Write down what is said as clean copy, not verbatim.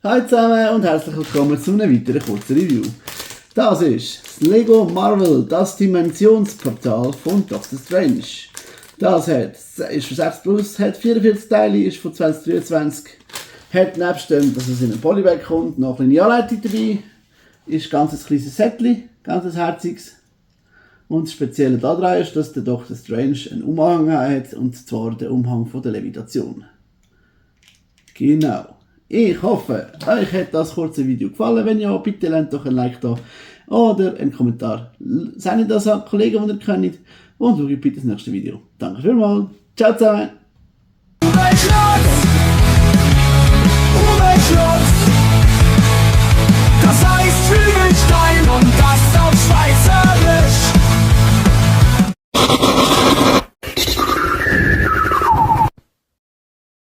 Hallo zusammen und herzlich willkommen zu einem weiteren kurzen Review. Das ist das Lego Marvel, das Dimensionsportal von Doctor Strange. Das ist für 6 Plus, hat 44 Teile, ist von 2023. Hat nebst dem, dass es in einem Polybag kommt, noch eine kleine Anleitung dabei. Ist ganz ein kleines Säckchen, ganz ein herziges. Und das Spezielle daran ist, dass der Doctor Strange einen Umhang hat, und zwar den Umhang von der Levitation. Genau. Ich hoffe, euch hat das kurze Video gefallen. Wenn ja, bitte lasst doch ein Like da oder einen Kommentar. Sagt das an Kollegen, die ihr kennt, und schaut bitte das nächste Video. Danke vielmals. Ciao zusammen.